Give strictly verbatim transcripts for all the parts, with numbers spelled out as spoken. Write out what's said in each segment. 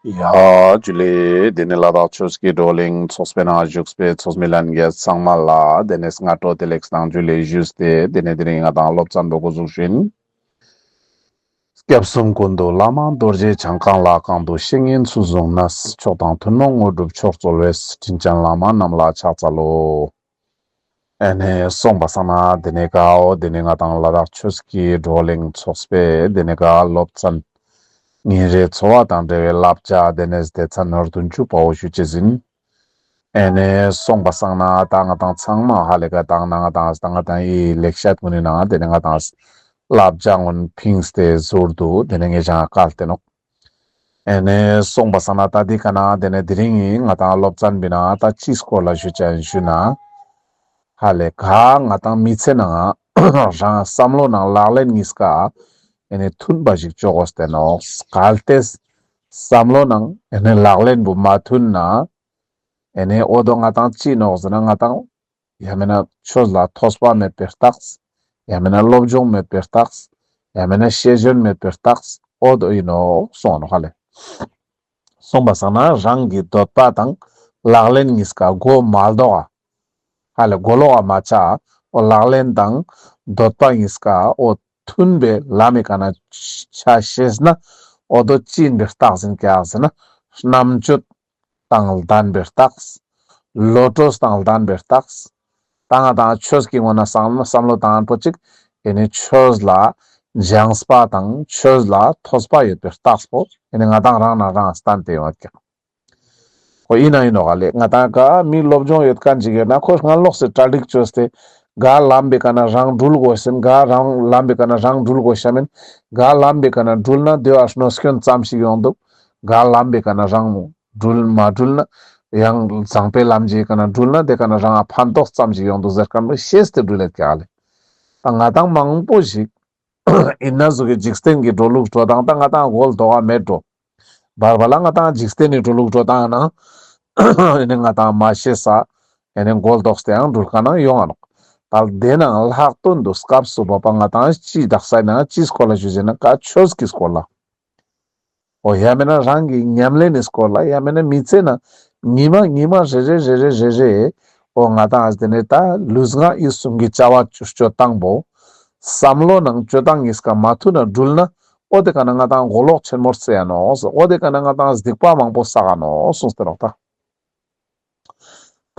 ཡ་ཇུ་ལེ། དེ་ནས་ལ་དྭགས་ཆོས་ཀྱི་བགྲོ་གླེང་ཚོགས་པའི་ནང་བཞུགས་པའི་ཚོགས་མི་ལྷན་རྒྱས་ཚང་མ་ལ་དེ་ནས་སྔ་དྲོ་བདེ་ལེགས་དང་ཇུ་ལེ་ཞུས་ཏེ། དེ་ནས་དེ་རིང་ང་དང་སློབ་ཚན་པོ་འགོ་འཛུགས་ཞུ་ཡིན། སྐྱབས་གསུམ་ཀུན་འདུས་བླ་མ་རྡོ་རྗེ་འཆང་། གང་ལ་གང་འདུལ་བཤེས་གཉེན་ཚུལ་བཟུང་ནས། མཆོག་དང་ཐུན་མོང་དངོས་གྲུབ་མཆོག་སྩོལ་བའི། དྲིན་ཅན་བླ་མ་རྣམས་ལ་ཕྱག་འཚལ་ལོ། ཨེ་ནེ་སོང་པ་སང་ན་དེ་ནས་གའོ་དེ་ནས་ང་དང་ལ་དྭགས་ཆོས་ཀྱི་བགྲོ་གླེང་ཚོགས་པའི་དེ་ནས་ག་སློབ་ཚན་ཉིན་རེའི་འཚོ་བ་དང་འབྲེལ་བའི་བསླབ་བྱ་དེ་ནས་སྡེ་ཚན་ནོར་བདུན་ཅུ་པའོ་ཞུ་ཅེས་ཡིན། ཨེ་ནེ་སོང་པ་སང་ན་ད་ང་དང་ཚང་མ་ཧ་ལས་ཀ་དང་ན་ང་དང་ད་ང་དང་ཨི་ལེགས་བཤད་ཀུན་ནི་ནང་དེ་ནས་ང་དང་བསླབ་བྱ་ཀུན་ཕིངས་ཏེ་ཟུར་དུ་དེ་ནས་ངེད་ཅག་བཀལ་ཏེ་ནོག་ཨེ་ནེ་སོང་པ་སང་ན་ད་དེ་ཀ་ན་དེ་ནས་དེ་རིང་ང་དང་སློབ་ཚན་པའི་ནང་ད་ཅིའི་སྐོར་ལ་ཞུ་ཅེས་ཞུ་ན། ཧ་ལས་ག་ང་དང་མི་ཚེ་ནང་རང་བསམ་བློ་ནང་ལག་ལེན་གཉིས་ཀ་ཨེ་ནེ་མཐུན་པ་ཞིག་ཅོ་དགོས་ཏེ་ནོག་གལ་ཏེ་བསམ་བློ་ནང་ཨེ་ནེ་ལག་ལེན་པོ་མ་མཐུན་ན་ཨེ་ནེ་འོ་དོ་ང་དང་ཅི་ནོག་ཟེར་ན་ང་དང་ཡང་མེད་ན་ཆོས་ལ་ཐོས་པ་མེད་པའི་རྟགས། ཡང་མེད་ན་སློབ་སྦྱོང་མེད་པའི་རྟགས། ཡང་མེད་ན་ཤེས་འཇོན་མེད་པའི་རྟགས། འོ་དོ་ཨིན་ནོག་སོང་ནོག་ཧ་ལས། སོང་པ་སང་ན་རང་གི་འདོད་པ་དང་ལག་ལེན་གཉིས་ཀ་མགོ་མ་ལྡོག་ག་ཧ་ལས་མགོ་ལོག་ག་མ་ཆ། འོ་ལག་ལེན་དང་འདོད་པ་གཉིས་ཀ་འོ་མཐུན་པའི་ལམ་མི་ཀ་ན་ཆ་ཤེས་ན་འོ་དོ་ཅི་ཨིན་པའི་རྟགས་ཨིན་ཀྱག་ཟེར་ན་རྣམ་དཔྱོད་དང་ལྡན་པའི་རྟགས། བློ་གྲོས་དང་ལྡན་པའི་རྟགས། ད་ང་དང་ཆོས་ཀྱི་ངོས་ནས་བསམ་བསམ་བློ་བཏང་པོ་ཅིག་ཨེ་ནེ་ཆོས་ལ་སྦྱངས་པ་དང་ཆོས་ལ་ཐོས་པ་ཡོད་པའི་རྟགས་པོ་ཨེ་ནེ་ང་དང་རང་ནས་རང་བསྟན་ཏེ་ཡོང་ཀྱག་འོ་ཨིན་ན་ཨིན་ནོག་ལེ། ང་དང་ག་མི་སློབ་སྦྱོང་ཡོད་མཁན་ཅིག་ཡོད་ན་ཁོ་སྔ་ལོགས་སེ་གྲ་སྒྲིག་ཅོས་ཏེ་ག་ལམ་པའི་ཀ་ན་རང་འགྲུལ་དགོས་ཟེར་ན་ག་རང་ལམ་པའི་ཀ་ན་རང་འགྲུལ་དགོས་ཤ་མེན། ག་ལམ་པའི་ཀ་ན་འགྲུལ་ན་དེ་བ་གནོད་སྐྱོན་ཙམ་ཞིག་ཡོང་འདུག་ག་ལམ་པའི་ཀ་ན་རང་འགྲུལ་མ་འགྲུལ་ན་ཡང་བཟང་པའི་ལམ་གྱི་ཀ་ན་འགྲུལ་ན་དེ་ཀ་ན་རང་ཕན་ཐོགས་ཙམ་ཞིག་ཡོང་འདུག་ཟེར་མཁན་པོ་ཤེས་ཏེ་འགྲུལ་ལེད་ཀྱག་ལེ། ད་ང་དང་མང་པོ་ཞིག་ཨིན་ན་ཟུག་གི་འཇིག་རྟེན་གྱི་འགྲོ་ལུགས་འགྲོ་སྟངས་ད་ང་དང་མགོ་ལྡོག་ག་མེད་འགྲོ། བར་བར་ལ་ང་དང་འཇིག་རྟེན་ནི་འགྲོ་ལུགས་འགྲོ་སྟངས་ནང་ཨེ་ནེ་ང་དང་མ་ཤེས་ས་ཨེ་ནེ་མགོ་ལྡོག་སྟེ་ཡང་འགྲུལ་མཁན་ནང་ཡོང་ང་ནོག་ད་དེ་ནང་ལྷག་དོན་དུ་སྐབས་སུ་བབ་པ་ང་དང་ཅི་དག་ས་ནང་ཅིའི་སྐོར་ལ་ཞུ་ཟེར་ན་ག་ཆོས་ཀྱི་སྐོར་ལ། འོ་ཡང་མེད་ན་རང་གི་ཉམས་ལེན་ནི་སྐོར་ལ་ཡང་མེད་ན་མི་ཚེ་ནང་ཉི་མ་ཉི་མ་རེ་རེ་རེ་རེ་རེ་རེ་འོ་ང་དང་ཨ་དེ་ནས་ད་ལུས་ངག་ཡིད་གསུམ་གྱི་བྱ་བ་སྤྱོད་སྤྱོད་སྟངས་པོ། བསམ་བློ་ནང་སྤྱོད་སྟངས་གཉིས་ཀ་མ་མཐུན་ན་འགྲུལ་ན་འོ་དེ་ཀ་ན་ང་དང་མགོ་ལོག་ཆེན་མོར་སེ་ཡ་ནོག་འོ་དེ་ཀ་ན་ང་དང་སྡིག་པ་མང་པོ་བསགས་ནོག་གསུངས་ཏེ་ནོག་ད།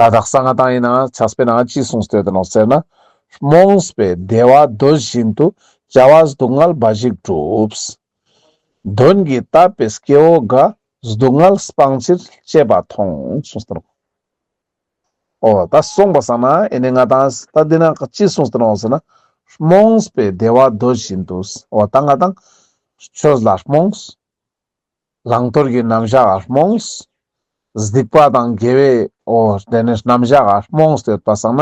ད་དག་ས་ང་དང་ཨིན་ན་ཆགས་པའི་ནང་ཅི་གསུངས་ཏེ་ཡོད་ནོག་ཟེར་ན། རྨོངས་པས་བདེ་བ་འདོད་བཞིན་དུ། བྱ་བ་སྡུག་བསྔལ་འབའ་ཞིག་སྒྲུབ། གདོན་གྱིས་བཏབ་པའི་སྐྱེ་བོ་འགའ། སྡུག་བསྔལ་སྤང་ཕྱིར་གཅེས་པ་མཐོང་། གསུངས་ཏེ་ནོག་འོ་ད་སོང་པ་སང་ན་ཨེ་ནེ་ང་དང་ད་འདི་ན་ཅི་གསུངས་ཏེ་ནོག་ཟེར་ན། རྨོངས་པས་བདེ་བ་འདོད་བཞིན་དུ། འོ་ད་ང་དང་ཆོས་ལ་རྨོངས། བླང་དོར་གྱི་རྣམ་གཞག་ག་རྨོངས། སྡིག་པ་དང་དགེ་བའི་འོ་དེ་ནས་རྣམ་གཞག་ག་རྨོངས་ཏེ་ཡོད་པ་སང་ན་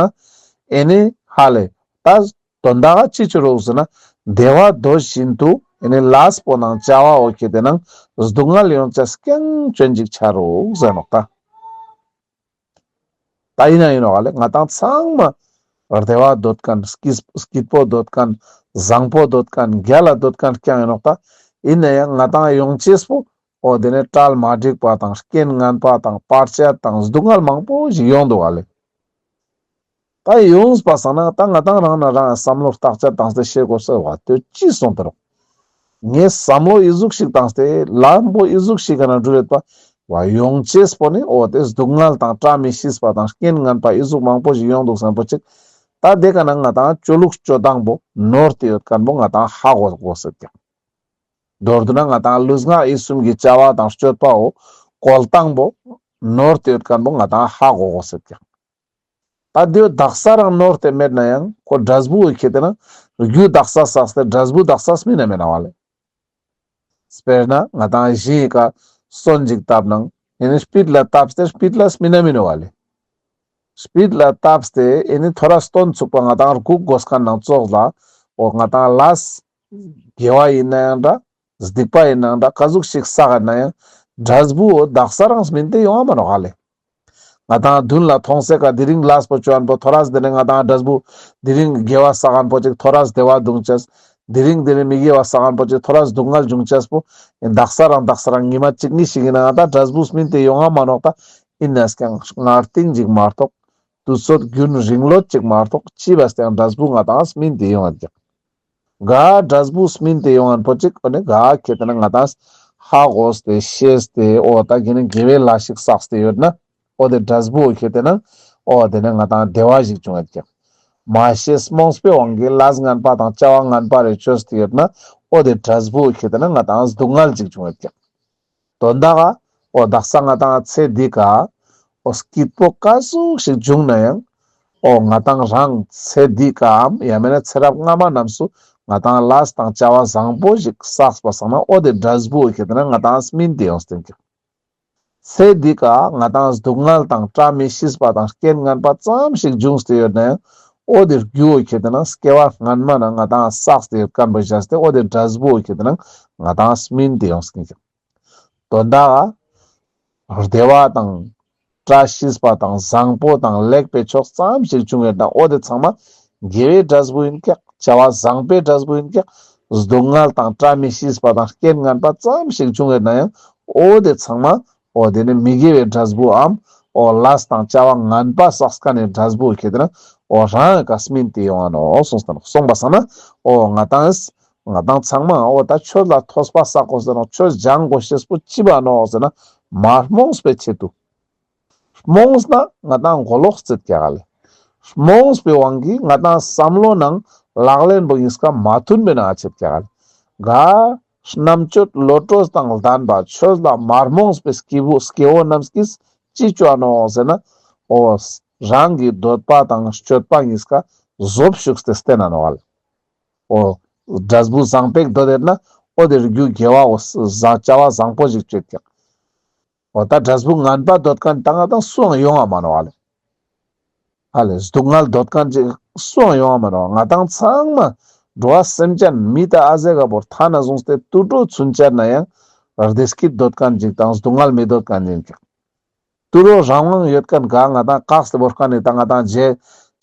ཨེ་ནེ་ཧ་ལས་ད་དོན་དག་ག་ཅི་ཅོ་རུག་ཟེར་ན་བདེ་བ་འདོད་བཞིན་དུ་ཨེ་ནེ་ལས་པོ་ནང་བྱ་བ་འོ་ཁེ་དེ་ནང་སྡུག་བསྔལ་ཡོང་ཅེས་རྐྱང་ཅོན་ཅིག་ཆ་རུག་ཟེར་ནོག་ད། ད་ཨིན་ན་ཨིན་ནོག་ལེ། ང་དང་ཚང་མ་བདེ་བ་འདོད་མཁན་སྐྱིད་སྐྱིད་པོ་འདོད་མཁན་བཟང་པོ་འདོད་མཁན་རྒྱལ་ལ་འདོད་མཁན་རྐྱང་ཨིན་ནོག་ད། ཨིན་ན་ཡང་ང་དང་ཡོང་ཅེས་པོ་འོ་དེ་ནས་གྲལ་མ་འགྲིག་པ་དང་རྐྱེན་ངན་པ་དང་བར་ཆད་དང་སྡུག་བསྔལ་མང་པོ་ཞིག་ཡོང་འདུག་ལེ། ད་ཡོངས་པ་སང་ན་ད་ང་དང་རང་ན་རང་བསམ་བློ་བརྟག་དཔྱད་བཏང་སྟེ་ཤེས་དགོས་ཟེར་བ་དེ་ཅི་གསུངས་ཏེ་རོག་ངས་བསམ་བློ་ཨི་ཟུག་ཞིག་བཏང་སྟེ་ལམ་པོ་ཨི་ཟུག་ཞིག་ག་ན་འགྲུལ་ཡོད་པ་བ་ཡོང་ཅེས་པོ་ནི་འོ་དེ་སྡུག་བསྔལ་དང་བཀྲ་མི་ཤིས་པ་དང་རྐྱེན་ངན་པ་ཨི་ཟུག་མང་པོ་ཞིག་ཡོང་འདུག་བསམ་པོ་ཅིག་ད་དེ་ག་ན་ང་དང་སྤྱོད་ལུགས་སྤྱོད་སྟངས་པོ་ནོར་ཏེ་ཡོད་མཁན་པོ་ང་དང་ཧ་གོ་དགོས་ཟེར་ཀྱང་། མདོར་བསྡུ་ན་ང་དང་ལུས་ངག་ཡིད་གསུམ་གྱི་བྱ་བ་དང་སྤྱོད་པའོ་བཀོལ་སྟངས་པོ་ནོར་ཏེ་ཡོད་མཁན་པོ་ང་དང་ཧ་གོ་དགོས་ཟེར་ཀྱང་། ད་དེ་དག་ས་རང་ནོར་ཏེ་མེད་ན་ཡང་ཁོ་འབྲས་བུ་འོ་ཁེ་དེ་ན་རྒྱུ་དག་ས་བསགས་ཏེ་འབྲས་བུ་དག་ས་སྨིན་ན་མེད་ན་བ་ལེ། དཔེར་ན་ང་དང་ཞིང་ངི་ཀ་སོན་ཅིག་བཏབ་ནང་ཨེ་ནི་སྤིད་ལ་བཏབ་སྟེ་སྤིད་ལ་སྨིན་ན་མེད་ན་བ་ལེ། སྤིད་ལ་བཏབ་སྟེ་ཨེ་ནི་ཐོ་རས་སྟོན་ཚུགས་པ་ང་དང་སྒུག་དགོས་མཁན་ནང་ཙོགས་ལ་འོ་ང་དང་ལས་དགེ་བ་ཡིན་ན་ཡང་འདྲ། སྡིག་པ་ཡིན་ནའང་འདྲ་ག་ཟུག་ཞིག་བསགས་ན་ཡང་འབྲས་བུ་འོ་དག་ས་རང་སྨིན་ཏེ་ཡོང་བ་མ་ནོག་ཧ་ལེ། ང་དང་མདུན་ལ་མཐོང་སའི་ཀ་དེ་རིང་ལས་པོ་ཅོ་ཨན་པོ་ཐོ་རས་དེ་ནས་ང་དང་འབྲས་བུ་དེ་རིང་དགེ་བ་བསགས་ཨན་པོ་ཅིག་ཐོ་རས་བདེ་བ་འདུང་ཅེས། དེ་རིང་དེ་རིང་མི་དགེ་བ་བསགས་མཁན་པོ་ཅིག་ཐོ་རས་སྡུག་བསྔལ་འབྱུང་ཅེས་པོ་དག་ས་རང་དག་ས་རང་ཉི་མ་གཅིག་གཉིས་ཤིག་ཡིན་ན་ད་འབྲས་བུ་སྨིན་ཏེ་ཡོང་ང་མ་ནོག་ད་ཡིན་ནས་ཀྱང་སྔར་རྟིང་ཞིག་མ་གཏོགས་དུས་ཚོད་རྒྱུན་རིང་ལོད་ཅིག་མ་གཏོགས་ཅི་བས་ཀྱང་འབྲས་བུ་ང་ཏང་སྨིན་ཏེ་ཡོང་ང་ཀྱག་ག་འབྲས་བུ་སྨིན་ཏེ་ཡོང་ངན་པོ་ཅིག་འོ་ནི་ག་ཁེ་ཏེ་ན་ང་ཏང་ཧ་གོ་སྟེ་ཤེས་ཏེ་འོ་ད་གི་ནི་དགེ་བའི་ལས་ཤིག་བསགས་ཏེ་ཡོད་ན་འོ་དེ་འབྲས་བུ་ཁེ་ཏེ་ན་འོ་དེ་ནི་ང་ཏང་བདེ་བ་ཞིག་བྱུང་ཡོད་ཀྱག་མ་ཤེས་རྨོངས་པའི་དབང་གིས་ལས་ངན་པ་དང་བྱ་བ་ངན་པ་རེ་བཅོས་ཏེ་ཡོད་ན་འོ་དེ་འབྲས་བུ་ཁེ་ཏེ་ན་ང་ཏང་སྡུག་བསྔལ་ཅིག་བྱུང་ཡོད་ཀྱག་དོན་དག་འོ་དག་ས་ང་ཏང་ཚེ་འདི་ཀ་འོ་སྐྱིད་པོ་ཀ་ཟུག་ཞིག་བྱུང་ན་ཡང་འོ་ང་ཏང་རང་ཚེ་འདི་ཀའམ་ཡང་མེད་ན་ཚེ་རབས་སྔ་མ་རྣམས་སུ་ང་ཏང་ལས་དང་བྱ་བ་བཟང་པོ་ཞིག་བསགས་པ་སང་ན་འོ་དེ་འབྲས་བུ་ཁེ་ཏེ་ན་ང་ཏང་སྨིན་ཏེ་ཡོང་སྟེ་ཀྱག་ཚེ་འདི་ཀ་ང་ཏང་སྡུག་བསྔལ་དང་བཀྲ་མི་ཤིས་པ་དང་རྐྱེན་ངན་པ་ཙམ་ཞིག་འབྱུང་སྟེ་ཡོད་ན་ཡང་འོ་དེ་རྒྱུ་བོ་ཁེ་ཏེ་ན་སྐྱེ་བ་སྔན་མ་ན་ང་ཏང་བསགས་ཏེ་ཡོད་མཁན་པོ་བཞག་སྟེ་འོ་དེ་འབྲས་བུ་ཁེ་ཏེ་ན་ང་ཏང་སྨིན་ཏེ་ཡོང་སྟེ་ཀྱག་དོན་དག་བདེ་བ་དང་བཀྲ་ཤིས་པ་དང་བཟང་པོ་དང་ལེགས་པའི་ཕྱོགས་ཙམ་ཞིག་བྱུང་ཡོད་ན་འོ་དེ་ཚང་མ་དགེ་བའི་འབྲས་བུ་ཡིན་ཀྱག་བྱ་བ་བཟང་པོའི་འབྲས་བུ་ཡིན་ཀྱག་སྡུག་བསྔལ་དང་བཀྲ་མི་ཤིས་པ་དང་རྐྱེན་ངན་པ་ཙམ་ཞིག་བྱུང་ཡོད་ན་ཡང་འོ་དེ་ཚང་མ་འོ་དེ་ནི་མི་དགེ་བའི་འབྲས་བུའམ་འོ་ལས་དང་བྱ་བ་ངན་པ་བསགས་མཁན་ནི་འབྲས་བུ་ཁེ་ཏེ་ན་འོ་རང་ཀ་སྨིན་ཏེ་ཡོང་ང་ནོག་གསུངས་ཏེ་ནོག་གསུངས་པ་སང་ན་འོ་ང་ཏང་ང་ཏང་ཚང་མ་འོ་ད་ཆོས་ལ་ཐོས་པ་བསགས་དགོས་ཟེར་ནོག་ཆོས་སྦྱང་དགོས་ཤེས་པོ་ཅི་བ་ནོག་ཟེར་ན་མ་རྨོངས་པའི་ཆེད་དུ། རྨོངས་ན་ང་ཏང་མགོ་ལོག་རྩེད་ཀྱག་ལེ། རྨོངས་པའི་དབང་གིས་ང་ཏང་བསམ་བློ་ནང་ལག་ལེན་པོ་ཡིན་སྐབས་མ་མཐུན་པའི་ནང་ཆེད་ཀྱག་ལེ། ག་རྣམ་དཔྱོད་བློ་གྲོས་དང་ལྡན་པ་ཆོས་ལ་མ་རྨོངས་པའི་སྐྱེ་བོ་སྐྱེ་བོ་རྣམས་ཀྱིས་ཅི་བཅོ་ནོག་ཟེར་ན། འོ་རང་གི་འདོད་པ་དང་སྤྱོད་པ་གཉིས་ཀ་ཟོབ་ཞུགས་ཏེ་བསྟེན་ན་ནོག་ལེ། འོ། འབྲས་བུ་བཟང་པོ་འདོད་དེ་ན་འོ་དེ་རྒྱུ་དགེ་བ་འོ་བཟང་བྱ་བ་བཟང་པོ་ཞིག་བཅོས་ཀྱག་འོ་ད་འབྲས་བུ་ངན་པ་འདོད་མཁན་ད་ང་ཏང་སུའང་ཡོང་ང་མ་ནོག་ལེ། ཧ་ལེ་སྡུག་བསྔལ་འདོད་མཁན་ཅིག་སུའང་ཡོང་ང་མ་ནོག་ང་ཏང་ཚང་མ་འགྲོ་བ་སེམས་ཅན་མི་དང་ཨ་ཟེ་ག་བོར་ཐ་ན་བཟུང་སྟེ་དུད་འགྲོ་ཚུན་ཆད་ན་ཡང་བདེ་སྐྱིད་འདོད་མཁན་ཅིག་དང་སྡུག་བསྔལ་མི་འདོད་མཁན་ཅིག་ཡིན་ཀྱག་དུད་འགྲོ་རང་དབང་ཡོད་མཁན་ག་ང་ཏང་བཀག་སྟེ་བོར་མཁན་ནི་ད་ང་ཏང་རྗེ་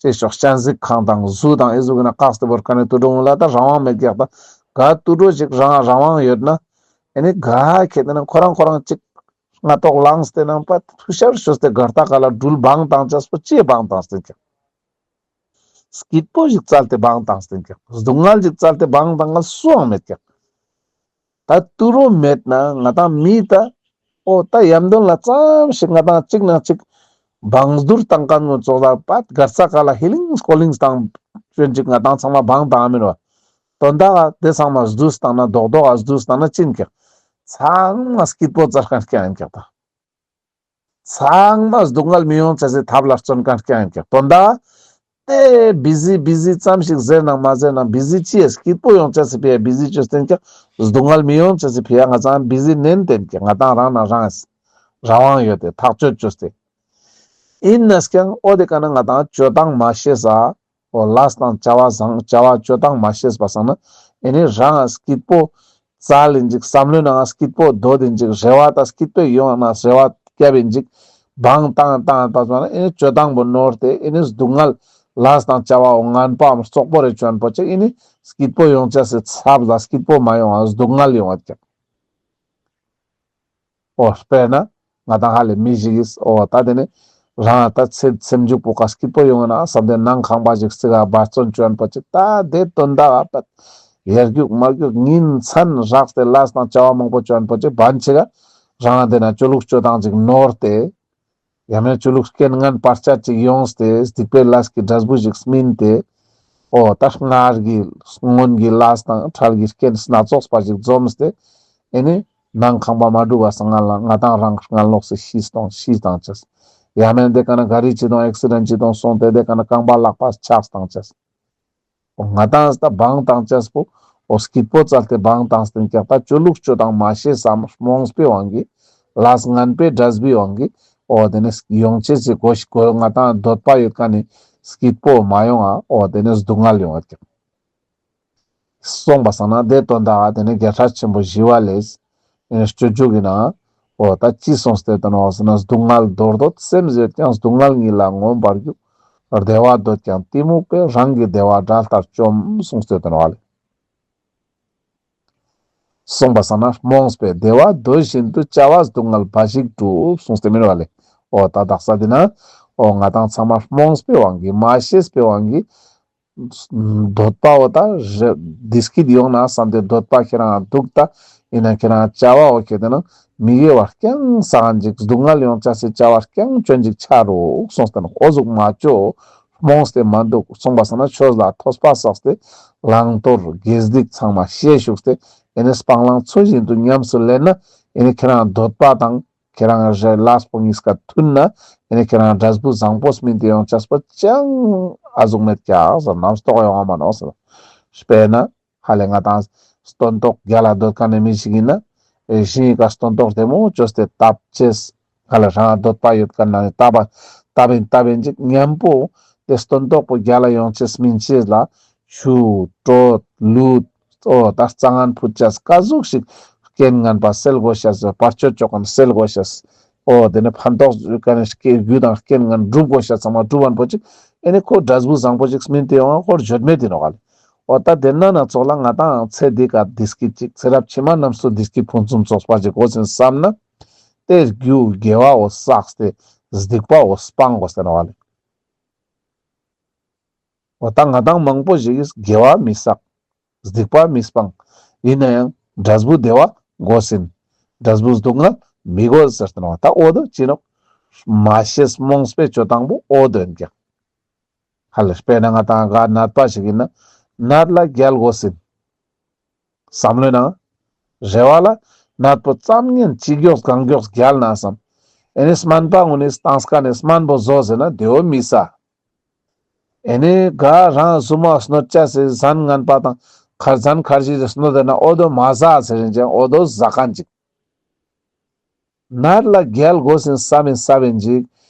ཅེས་ཤོག་སྤྱན་གཟིགས་ཁང་དང་གཟུགས་དང་ཨེ་ཟུག་གི་ན་བཀག་སྟེ་བོར་མཁན་ནི་དུད་འགྲོ་ངུ་ལ་ད་རང་དབང་མེད་ཀྱག་ད་ག་དུད་འགྲོ་ཞིག་རང་རང་དབང་ཡོད་ན་ཨེ་ནི་ག་ཁེ་ཏེ་ན་ཁོ་རང་ཁོ་རང་ཅིག་སྔ་ཏོག་ལངས་ཏེ་ནང་པ་ཐུ་ཤར་ཤོས་ཏེ་གར་ལྟ་ག་ལ་སྦྲུལ་བང་བཏང་ཅེས་པོ་ཅི་བང་བཏང་སྟེ་ཀྱག་སྐྱིད་པོ་ཞིག་བཙལ་ཏེ་བང་བཏང་སྟེ་ཀྱག་སྡུག་བསྔལ་ཞིག་བཙལ་ཏེ་བང་བཏང་ག་སུའང་མེད་ཀྱག་ད་དུད་འགྲོ་མེད་ན་ང་ཏང་མི་ད་འོ་ད་ཡམ་དོན་ལ་ཙམ་ཞིག་ང་ཏང་གཅིག་ན་གཅིག་བང་བསྡུར་བཏང་མཁན་ངོ་ཙོགས་ལ་པད་གར་ས་ག་ལ་ཧི་ལིང་སྐོར་ལིང་བཏང་ཅོན་ཅིག་ང་ཏང་ཚང་མ་བང་བཏང་མིན་བ། དོན་དག་དེ་ཚང་མ་བསྡུས་བཏང་ན་རྡོག་རྡོག་ག་བསྡུས་བཏང་ན་ཅི་ཡིན་ཀྱག་ཚང་མ་སྐྱིད་པོ་བཙལ་མཁན་རྐྱང་ཡིན་ཀྱག་ད། ཚང་མ་སྡུག་བསྔལ་མི་ཡོང་ཅེས་སི་ཐབས་ལ་བརྩོན་མཁན་རྐྱང་ཡིན་ཀྱག་དོན་དག་དེ་བི་ཟི་བི་ཟི་ཙམ་ཞིག་ཟེར་ནང་མ་ཟེར་ནང་བི་ཟི་ཅི་ཡ་སྐྱིད་པོ་ཡོང་ཅེས་སི་ཕི་ཡ་བི་ཟི་ཅོས་ཏེན་ཀྱག་སྡུག་བསྔལ་མི་ཡོང་ཅེས་སི་ཕི་ཡ་ང་ཚང་བི་ཟི་ནན་ཏེན་ཀྱག་ང་ཏང་རང་ན་རང་རང་དབང་ཡོད་དེ་ཐག་གཅོད་ཅོས་ཏེ། ཡིན་ནས་ཀྱང་འོ་དེ་ཀ་ན་ང་ཏང་སྤྱོད་སྟངས་མ་ཤེས་ས། འོ་ལས་དང་བྱ་བ་བཟང་བྱ་བ་སྤྱོད་སྟངས་མ་ཤེས་པ་སང་ན་ཨེ་ནི་རང་སྐྱིད་པོ་བཙལ་ཡིན་ཅིག་བསམ་བློའི་ནང་སྐྱིད་པོ་འདོད་ཡིན་ཅིག་རེ་བ་དང་སྐྱིད་པོ་ཡོང་ན་རེ་བ་བསྐྱབ་ཡིན་ཅིག་བང་བཏང་བཏང་བཏང་ཙང་ན་ཨེ་ནི་སྤྱོད་སྟངས་པོ་ནོར་ཏེ་ཨེ་ནི་སྡུག་བསྔལ་ལས་དང་བྱ་བ་འོ་ངན་པའམ་རྩོག་པོ་རེ་བཅོན་པོ་ཅིག་ཨེ་ནི་སྐྱིད་པོ་ཡོང་ཅེས་སི་ཚབ་ལ་སྐྱིད་པོ་མ་ཡོང་ང་སྡུག་བསྔལ་ཡོང་བ་ཀྱག་འོ་དཔེར་ན་ང་ཏང་ཧ་ལེ་མི་ཞིག་གིས་འོ་ད་དེ་ནི་རང་ད་ཚེ་སེམས་འཇུག་པོ་ཀ་སྐྱིད་པོ་ཡོང་ན་བསམ་སྟེ་ནང་ཁང་པ་ཞིག་རྩིག་ག་འབད་བརྩོན་བཅོན་པོ་ཅིག་ད་དེ་དོན་དག་ཨ་པད་ཡར་རྒྱུག་མར་རྒྱུག་ཉིན་མཚན་རགས་ཏེ་ལས་དང་བྱ་བ་མང་པོ་བཅོན་པོ་ཅིག་བན་ཆེ་ག་རང་དེ་ན་ཆོས་ལུགས་སྤྱོད་སྟངས་ཅིག་ནོར་ཏེ། ཡང་མེད་ཆོས་ལུགས་རྐྱེན་ངན་བར་ཆད་ཅིག་ཡོངས་ཏེ་སྡིག་པའི་ལས་ཀྱི་འབྲས་བུ་ཞིག་སྨིན་ཏེ། འོ་ད་སྔར་གྱི་སྔོན་གྱི་ལས་དང་འཕྲལ་གྱི་རྐྱེན་སྣ་ཚོགས་པ་ཞིག་འཛོམས་ཏེ། ཨེ་ནི་ནང་ཁང་པ་མ་འགྲུབ་པ་སང་ང་ལ་ང་ཏང་རང་སྔ་ལོགས་སུ་ཤི་སྟོང་ཤི་བཏང་ཅེས། ཡང་མེད་དེ་ཀ་ན་ག་རི་ཅི་དང་ཨེག་སི་ཌེན་ཅི་དང་སོང་སྟེ་དེ་ཀ་ན་རྐང་པ་ལག་པ་ཆག་བཏང་ཅེས། འོ་ང་ཏང་ད་བང་བཏང་ཅེས་པོ་འོ་སྐྱིད་པོ་བཙལ་ཏེ་བང་བཏང་སྟེན་ཀྱག་ད་ཆོས་ལུགས་སྤྱོད་སྟངས་མ་ཤེས་སམ་རྨོངས་པའི་དབང་གིས་ལས་ངན་པའི་འབྲས་བུའི་དབང་གིས་འོ་དེ་ནི་ཡོང་ཅེས་སི་གོ་ཤ་གོ་ང་ཏང་འདོད་པ་ཡོད་མཁན་ནི་སྐྱིད་པོ་མ་ཡོང་ང་འོ་དེ་ནི་སྡུག་བསྔལ་ཡོང་བ་ཀྱག་སོང་པ་སང་ན་དེ་དོན་དག་དེ་ནི་རྒྱལ་སྲས་ཆེན་པོ་ཞི་བ་ལྷས་སྤྱོད་འཇུག་གི་ནང་འོ་ད་ཅི་གསུངས་ཏེ་དོན་བ་སང་ན་སྡུག་བསྔལ་འདོར་འདོད་སེམས་ཡོད་ཀྱང་སྡུག་བསྔལ་ཉིད་ལ་མངོན་པར་རྒྱུག་བདེ་བ་འདོད་ཀྱང་གཏི་མུག་པས་རང་གི་བདེ་བ་དགྲ་ལྟར་བཅོམ་གསུངས་ཏེ་དོན་བ་ལེ། གསུངས་པ་སང་ན་རྨོངས་པས་བདེ་བ་འདོད་བཞིན་དུ། བྱ་བ་སྡུག་བསྔལ་འབའ་ཞིག་སྒྲུབ་གསུངས་ཏེ་མེན་པ་ལེ། འོ་ད་དག་ས་འདི་ན་འོ་ང་དང་ཚང་མ་རྨོངས་པའི་དབང་གིས་མ་ཤེས་པའི་དབང་གིས་འདོད་པ་འོ་ད་རེ་བདེ་སྐྱིད་ཡོང་ན་བསམ་སྟེ་འདོད་པ་ཁྱེད་རང་འདུག་ད་ཡིན་ན་ཁྱེད་རང་བྱ་བ་འོ་ཁྱེད་དེ་ན་མི་དགེ་བ་རྐྱང་བསགས་ཅིག་སྡུག་བསྔལ་ཡོང་ཅེས་སི་བྱ་བ་རྐྱང་བཅོ་ཅིག་ཆ་རུག་གསུངས་ཏེ་ན་འོ་ཟུག་མ་བཅོ། རྨོངས་ཏེ་མ་འདུག་གསུངས་པ་སང་ན་ཆོས་ལ་ཐོས་པ་བསགས་ཏེ་བླང་དོར་དགེ་སྡིག་ཚང་མ་ཤེས་བཅུག་སྟེ་ཨེ་ནི་སྤང་བླང་ཚུལ་བཞིན་དུ་ཉམས་སུ་ལེན་ན་ཨེ་ནི་ཁྱེད་རང་འདོད་པ་དང་ཁྱེད་རང་རེ་ལས་པོ་གཉིས་ཀ་མཐུན་ན་ཨེ་ནི་ཁྱེད་རང་འབྲས་བུ་བཟང་པོ་སྨིན་ཏེ་ཡོང་ཅེས་པོ་ཅང་ཨ་ཟུག་མེད་ཀྱག་ཟེར། རྣམ་རྟོག་ཡོང་བ་མ་ནོག་ཟེར། དཔེར་ན་ཧ་ལེ་ང་དང་སྟོན་ཐོག་རྒྱལ་ལ་འདོད་མཁན་ནི་མི་ཞིག་ཡིན་ན་ཨེ་ཞིང་ངི་ཀ་སྟོན་ཐོག་བདེ་མོ་བཅོས་ཏེ་བཏབ་ཅེས་ཧ་ལེ་རང་འདོད་པ་ཡོད་མཁན་ན་ནི་བཏབ་བཏབ་ཡིན་བཏབ་ཡིན་ཅིག་མཉམ་པོ་དེ་སྟོན་ཐོག་པོ་རྒྱལ་ལ་ཡོང་ཅེས་སྨིན་ཅེས་ལ་ཆུ་དྲོད་ལུད་འོ་ད་རྩྭ་ངན་ཕུད་ཅེས་ཀ་ཟུག་ཞིག་རྐྱེན་ངན་པ་སེལ་དགོས་ཤེས་བར་ཆད་བཅོ་མཁན་སེལ་དགོས་ཤེས། འོ་དེ་ནི་ཕན་ཐོགས་ཀ་ནི་རྒྱུ་དང་རྐྱེན་ངན་སྒྲུབ་དགོས་ཤེས་ཚང་མ་སྒྲུབ་པ་པོ་ཅིག་ཨེ་ནི་ཁོ་འབྲས་བུ་བཟང་པོ་ཅིག་སྨིན་ཏེ་ཡོང་བ་ཁོར་བརྗོད་མེད་དེ་ནོག་ལེ། འོ་ད་དེ་ན་ན་ཚོགས་ལ་ང་དང་ཚེ་འདི་ཀ་བདེ་སྐྱིད་ཅིག་ཚེ་རབས་ཕྱི་མ་རྣམས་སུ་བདེ་སྐྱིད་ཕུན་སུམ་ཚོགས་པ་ཅིག་དགོས་ཟིན་བསམ་ན་དེ་རྒྱུ་དགེ་བ་བོ་བསགས་ཏེ་སྡིག་པ་བོ་སྤང་དགོས་ཟེར་ནོག་ལེ། འོ་ད་ང་དང་མང་པོ་ཞིག་གིས་དགེ་བ་མི་བསགས། སྡིག་པ་མི་སྤང་། ཡིན་ན་ཡང་འབྲས་བུ་བདེ་བ་དགོས་ཟིན། འབྲས་བུ་སྡུག་བསྔལ་མི་དགོས་ཟེར་ཏེ་ནོག་ད་འོ་དོ་ཅི་ནོག་མ་ཤེས་རྨོངས་པའི་སྤྱོད་སྟངས་པོ་འོ་དོ་ཡིན་ཀྱག་ཧ་ལེ་དཔེར་ན་ང་དང་ག་ནད་པ་ཞིག་ཡིན་ན་ནད་ལ་རྒྱལ་དགོས་ཟིན། བསམ་བློའི་ནང་རེ་བ་ལ་ནད་པོ་ཙམ་ཉན་ཅི་མགྱོགས་གང་མགྱོགས་རྒྱལ་ན་བསམ། ཨེ་ནི་སྨན་པ་ངུན་ནི་སྟངས་ཀ་ནས་སྨན་པོ་བཟོ་ཟེར་ན་དེའོ་མི་ཟ། ཨེ་ནི་ག་རང་ཟུ་མོ་གནོད་ཅེས་སི་ཟན་ངན་པ་དང་ཁར་ཟན་ཁར་ཇི་རེ་གནོད་དེ་ན་འོ་དོ་མ་ཟ་ཟེར་རིན་ཅང་འོ་དོ་ཟ་མཁན་ཅིག་ནད་ལ་རྒྱལ་དགོས་ཟིན་བསམ་མིན་བསམ་མིན་ཅིག་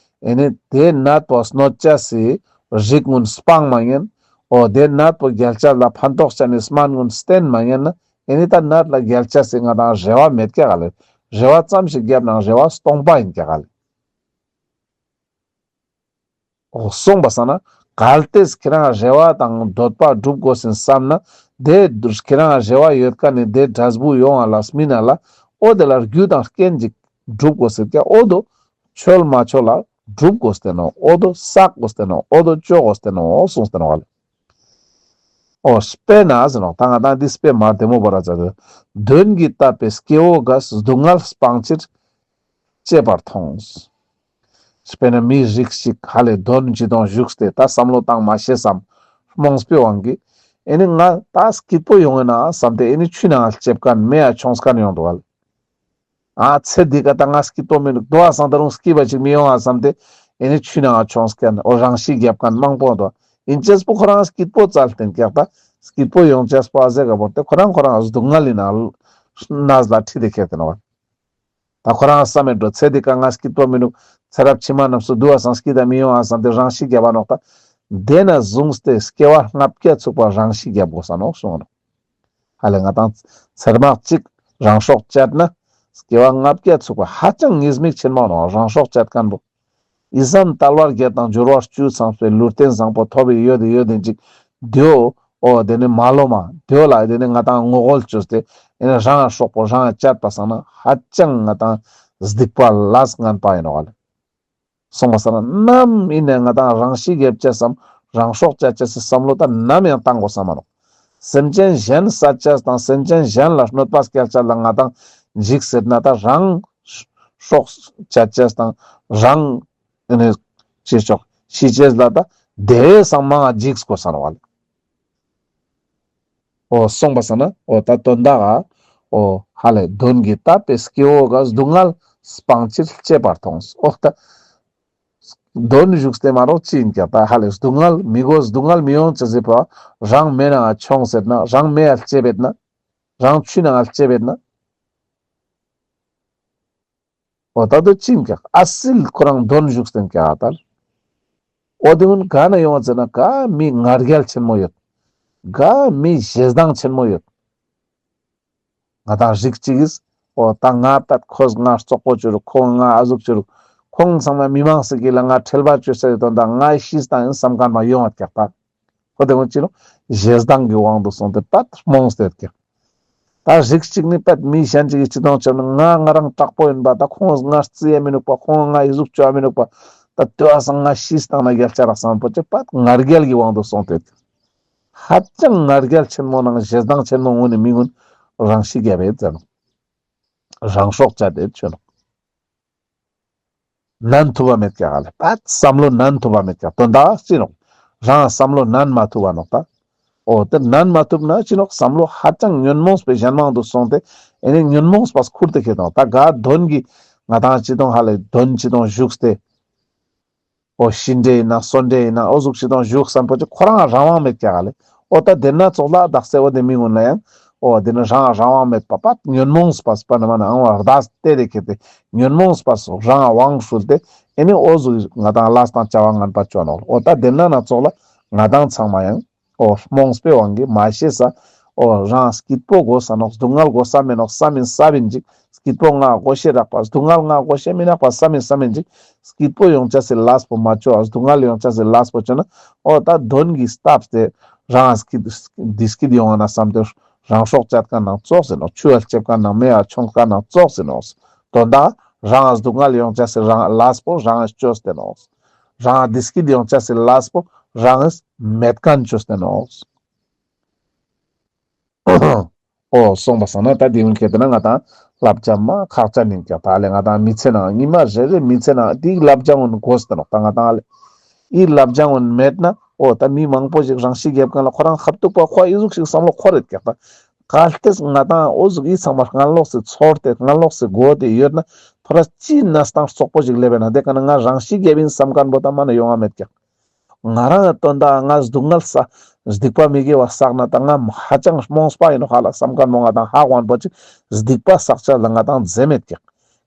ཨེ་ནི་དེ་ནད་པོ་གནོད་ཅེས་སི་རིགས་ངུན་སྤང་མ་ཉན། འོ་དེ་ནད་པོ་རྒྱལ་ཅེས་ལ་ཕན་ཐོགས་ཅེས་ནི་སྨན་ངུན་བསྟེན་མ་ཉན་ན་ཨེ་ནི་ད་ནད་ལ་རྒྱལ་ཅེས་སི་ང་དང་རེ་བ་མེད་ཀྱག་ལེ། རེ་བ་ཙམ་ཞིག་བརྒྱབ་ནང་རེ་བ་སྟོང་པ་ཡིན་ཀྱག་ལེ། འོ་གསུངས་པ་སང་ན་གལ་ཏེ་ཁྱེད་རང་རེ་བ་དང་འདོད་པ་སྒྲུབ་དགོས་ཟིན་བསམ་ན་དེ་ཁྱེད་རང་རེ་བ་ཡོད་མཁན་ནི་དེ་འབྲས་བུ་ཡོང་བ་ལ་སྨིན་ན་ལ་འོ་དེ་ལ་རྒྱུ་དང་རྐྱེན་ཅིག་སྒྲུབ་དགོས་ཟེར་ཀྱང་འོ་དོ་ཆོལ་མ་ཆོལ་ལ་སྒྲུབ་དགོས་ཏེ་ནོག་འོ་དོ་བསགས་དགོས་ཏེ་ནོག་འོ་དོ་བཅོ་དགོས་ཏེ་ནོག་གསུངས་ཏེ་ནོག་ལེ། འོ་དཔེར་ན་ཟེར་ནོག་ད་ང་དང་འདི་དཔེ་མ་བདེ་མོ་བོ་ར་ཙ་དོ། གདོན་གྱིས་བཏབ་པའི་སྐྱེ་བོ་འགས། སྡུག་བསྔལ་སྤང་ཕྱིར་གཅེས་པར་མཐོང་། དཔེར་ན་མི་རིགས་ཤིག་ཧ་ལེ་གདོན་ཅི་དང་བཞུགས་ཏེ་ད་བསམ་བློ་བཏང་མ་ཤེས་སམ་རྨོངས་པའི་དབང་གིས་ཨེ་ནི་ང་ད་སྐྱིད་པོ་ཡོང་ངེ་ན་བསམ་སྟེ་ཨེ་ནི་ཆུ་ནང་ལྕེབ་མཁན་མེ་ཡ་མཆོངས་མཁན་ཡོང་འདུག་ཨ། ཨ་ཚེ་འདི་ཀ་ད་ང་སྐྱིད་པོ་མི་འདུག་དོ་བ་སང་ད་རུང་སྐྱིད་པ་ཅིག་མི་ཡོང་ཨ་བསམ་སྟེ་ཨེ་ནི་ཆུ་ནང་མཆོངས་མཁན་འོ་རང་ཤི་རྒྱབ་མཁན་མང་པོ་འདུག་ཨིན་ཅེས་པོ་ཁོ་རང་སྐྱིད་པོ་བཙལ་ཏེ་ཀྱག་ད་སྐྱིད་པོ་ཡོང་ཅེས་པོ་ཨ་ཟེ་ག་བོར་ཏེ་ཁོ་རང་ཁོ་རང་སྡུག་བསྔལ་ལི་ནང་ནས་ལ་ཁྲིད་དེ་ཁྱེར་ཏེ་ནོག་ད་ཁོ་རང་བསམ་མེད་འགྲོ་ཚེ་འདི་ཀ་ང་སྐྱིད་པོ་མི་འདུག་ཚེ་རབས་ཕྱི་མ་རྣམས་སུ་དུ་བ་སང་སྐྱིད་ད་མི་ཡོང་ཨ་བསམ་སྟེ་རང་ཤི་རྒྱབ་པ་ནོག་ད་དེ་ན་བཟུང་སྟེ་སྐྱེ་བ་ལྔ་བརྒྱ་ཚུགས་པ་རང་ཤི་རྒྱབ་དགོས་ས་ནོག་གསུངས་ནོག་ཧ་ལེ་ང་དང་ཚེར་མ་གཅིག་རང་སྲོག་བཅད་ན་སྐྱེ་བ་ལྔ་བརྒྱ་ཚུགས་པ་ཧ་ཅང་ཉེས་དམིགས་ཆེན་མོ་ནོག་རང་སྲོག་བཅད་མཁན་པོ། ཨི་ཙམ་དལ་བ་བརྒྱད་དང་འབྱོར་བ་བཅུ་ཚང་བའི་ལུས་རྟེན་བཟང་པོ་ཐོབ་པའི་ཡོད་དེ་ཡོད་དེ་ཅིག་དེའོ། འོ་དེ་ནི་མ་ལོ་མ་དེའོ་ལ་དེ་ནི་ང་དང་ངོ་རྒོལ་བཅོས་ཏེ་ཨེ་ནི་རང་སྲོག་པོ་རང་བཅད་པ་སང་ན་ཧ་ཅང་ང་དང་སྡིག་པ་ལས་ངན་པ་ཡིན་ནོག་ལེ། གསུངས་པ་སང་ན་ནམ་ཡིན་ནའི་ང་དང་རང་ཤི་རྒྱབ་ཅེས་སམ་རང་སྲོག་བཅད་ཅེས་སི་བསམ་བློ་ད་ནམ་ཡང་བཏང་དགོས་ས་མ་ནོག་སེམས་ཅན་གཞན་བསད་ཅེས་དང་སེམས་ཅན་གཞན་ལ་གནོད་པ་སྐྱལ་ཅེས་ལ་ང་དང་འཇིགས་ཟེར་ན་ད་རང་སྲོག་བཅད་ཅེས་དང་རང་ཨེ་ནི་ཅེས་ཆོག་ཤི་ཅེས་ལ་ད་དེ་བས་སང་མང་ང་འཇིགས་དགོས་ས་ནོག་ལེ། འོ་གསུངས་པ་སང་ན་འོ་ད་དོན་དག་ག་འོ་ཧ་ལེ་གདོན་གྱིས་བཏབ་པའི་སྐྱེ་བོ་འགས། སྡུག་བསྔལ་སྤང་ཕྱིར་གཅེས་པར་མཐོང་། འོ་ད་གདོན་བཞུགས་ཏེ་མ་རོགས་ཅི་ཡིན་ཀྱང་ད་ཧ་ལེ་སྡུག་བསྔལ་མི་དགོས་སྡུག་བསྔལ་མི་ཡོང་ཅེས་སི་ཕིའ་རང་མེ་ནང་ང་མཆོངས་ཟེར་ན་རང་མེ་ཡ་ལྕེབ་བེད་ན་རང་ཆུ་ནང་ང་ལྕེབ་བེད་ན། འོ་ད་དོ་ཅི་ཡིན་ཀྱང་ཨ་སིལ་ཁོ་རང་གདོན་བཞུགས་ཏེ་ཡིན་ཀྱང་ཨ་ད། འོ་དེ་ཀུན་ག་ན་ཡོང་བ་ཟེར་ན་ག་མི་ང་རྒྱལ་ཆེན་མོ་ཡོད། ག་མི་ཞེ་སྡང་ཆེན་མོ་ཡོད། ང་དང་རིགས་གཅིག་གིས་འོ་ད་ང་ད་ཁོས་ང་རྩོག་པོ་བཅོ་རུག་ཁོང་ང་ཨ་ཟུག་བཅོ་རུག་ཁོང་ཚང་མ་མི་མང་སི་གི་ལ་ང་ཁྲེལ་བ་བཅོས་ས་ཡོད་དོན་དག་ང་ཤིས་དང་ཡིན་བསམ་མཁན་མ་ཡོང་བ་ཀྱག་ད། འོ་དེ་ཀུན་ཅི་ནོག་ཞེ་སྡང་གི་དབང་དུ་སོང་སྟེ་ད་རྨོངས་ཏེ་ཡོད་ཀྱག་ད་རིགས་གཅིག་ནི་པད་མི་གཞན་གཅིག་གི་ཅི་དོང་ཆེ་ན་ང་ང་རང་དྲག་པོ་ཡིན་པ། ད་ཁོང་ང་རྩི་ཡ་མི་ནུག་པ། ཁོང་ང་ཨི་ཟུག་ཅོ་ཡ་མི་ནུག་པ། ད་ལྟོས་སང་ང་ཤི་སྟངས་ན་རྒྱལ་ཆ་རག་སམ་པོ་ཅིག་པད་ང་རྒྱལ་གྱི་དབང་དུ་སོང་སྟེ། ཧ་ཅང་ང་རྒྱལ་ཆེན་མོ་ནང་ཞེ་སྡང་ཆེན་མོ་ངུན་ནི་མི་ངུན་རང་ཤི་རྒྱབ་ཡེད་ཟེར་ནོག། རང་སྲོག་བཅད་དེ་ཆོ་ནོག། ནན་ཐུབ་པ་མེད་ཀྱག་ལེ། པད་བསམ་བློ་ནན་ཐུབ་པ་མེད་ཀྱག། དོན་དག་ཅི་ནོག། རང་བསམ་བློ་ནན་མ་ཐུབ་པ་ནོག་ད། འོ་དེ་ནན་མ་ཐུབ་ན་ཅི་ནོག། བསམ་བློ་ཧ་ཅང་ཉོན་མོངས་པའི་གཞན་དབང་དུ་སོང་སྟེ། ཨེ་ནི་ཉོན་མོངས་པ་ཁུར་ཏེ་ཁྱེར་དང་། ད་ག་དོན་གྱི་ང་དང་ཅི་དོང་ཧ་ལེ་དོན་ཅི་དོང་ཞུགས་ཏེ། འོ་ཤི་འདྲེ་ཡིན་ན་གསོན་འདྲེ་ཡིན་ན་འོ་ཟུག་ཅི་དོང་ཞུགས་སམ་པོ་ཅིག་ཁོ་རང་རང་དབང་མེད་ཀྱག་ལེ། འོ་ད་དེ་ན་ཙོགས་ལ་དག་སེ་འོ་དེ་མི་ངུན་ལ་ཡང་འོ་དེ་ན་རང་རང་དབང་མེད་པ་པད་ཉོན་མོངས་པ་སྤ་ན་མ་ན་ཨང་བ་རྡ་སྟེ་དེ་ཁྱེར་ཏེ་ཉོན་མོངས་པ་སོགས་རང་དབང་ཧྲུལ་ཏེ། ཨེ་ནི་འོ་ཟུག་ང་དང་ལས་དང་བྱ་བ་ངན་པ་ཅོ་ནོག། འོ་ད་དེ་ན་ན་ཙོགས་ལ་ང་དང་ཚང་མ་ཡང་འོ་རྨོངས་པའི་དབང་གིས་མ་ཤེས་ས། འོ་རང་སྐྱིད་པོ་དགོས་ས་ནོག། སྡུག་བསྔལ་དགོས་ས་མེད་ནོག། བསམ་ཡིན་བསམ་ཡིན་ཅིག། སྐྱིད་པོ་ང་དགོས་ཤེས་རག་པ། སྡུག་བསྔལ་ང་དགོས་ཤེས་མི་ནག་པ། བསམ་ཡིན་བསམ་ཡིན་ཅིག། སྐྱིད་པོ་ཡོང་ཆ་སི་ལས་པོ་མ་ཅོ། སྡུག་བསྔལ་ཡོང་ཆ་སི་ལས་པོ་ཅོ་ན། འོ་ད་དོན་གྱི་སྟབས་ཏེ་རང་སྐྱིད་བདེ་སྐྱིད་ཡོང་བ་ན་བསམ་སྟེ་རང་སྲོག་བཅད་མཁན་ནང་ཙོགས་ཡིན་ནོག། ཆུ་བ་ལྕེབ་མཁན་ནང་མེ་བ་མཆོང་མཁན་ནང་ཙོགས་ཡིན་ནོག། དོན་དག་རང་སྡུག་བསྔལ་ཡོང་ཆ་སི་རང་ལས་པོ་རང་ཅོས་ཏེ་ནོག། རང་བདེ་སྐྱིད་ཡོང་ཆ་སི་ལས་པོ་རང་མེད་མཁན་ཅོས་ཏེ་ནོག། འོ་སོང་པ་སང་ན་ད་དེ་ངུན་ཁྱེར་ཏེ་ན་ང་དང་བསླབ་བྱ་མ་ཁག་ཅན་ཡིན་ཀྱག། ད་ལེ་ང་དང་མི་ཚེ་ནང་ཉི་མ་རེ་རེ་མི་ཚེ་ནང་དེའི་བསླབ་བྱ་ངུན་དགོས་ཏེ་ནོག། ད་ང་དང་ལེ་ཨི་བསླབ་བྱ་ངུན་མེད་ན་འོ་ད་མི་མང་པོ་ཞིག་རང་ཤི་རྒྱབ་མཁན་ལ་ཁོ་རང་ཁ་ཐུག་པ་ཁོ་ཨི་ཟུག་ཞིག་བསམ་བློ་འཁོར་ཡོད་ཀྱག། ད་གལ་ཏེ་ང་དང་འོ་ཟུག་ཨི་ཚང་མ་སྔ་ལོགས་སི་ཚོར་ཏེ་སྔ་ལོགས་སི་གོ་ཏེ་ཡོད་ན་ཐོ་ར་ཅི་གནས་སྟངས་རྩོག་པོ་ཞིག་སླེབས་པ་ན་དེ་ཀ་ན་ང་རང་ཤི་རྒྱབ་ཡིན་བསམ་མཁན་པོ་ད་མ་ན་ཡོང་བ་མེད་ཀྱག། ང་རང་དོན་དག་ང་སྡུག་བསྔལ་ས་སྡིག་པ་མི་དགེ་བ་བསགས་ན་ད་ང་ཧ་ཅང་རྨོངས་པ་ཡིན་ནོག་ཧ་ལ་བསམ་མཁན་མོ་ང་དང་ཧ་གོ་མཁན་པོ་ཅིག། སྡིག་པ་བསགས་ཆ་ལ་ང་དང་རྫས་མེད་ཀྱག།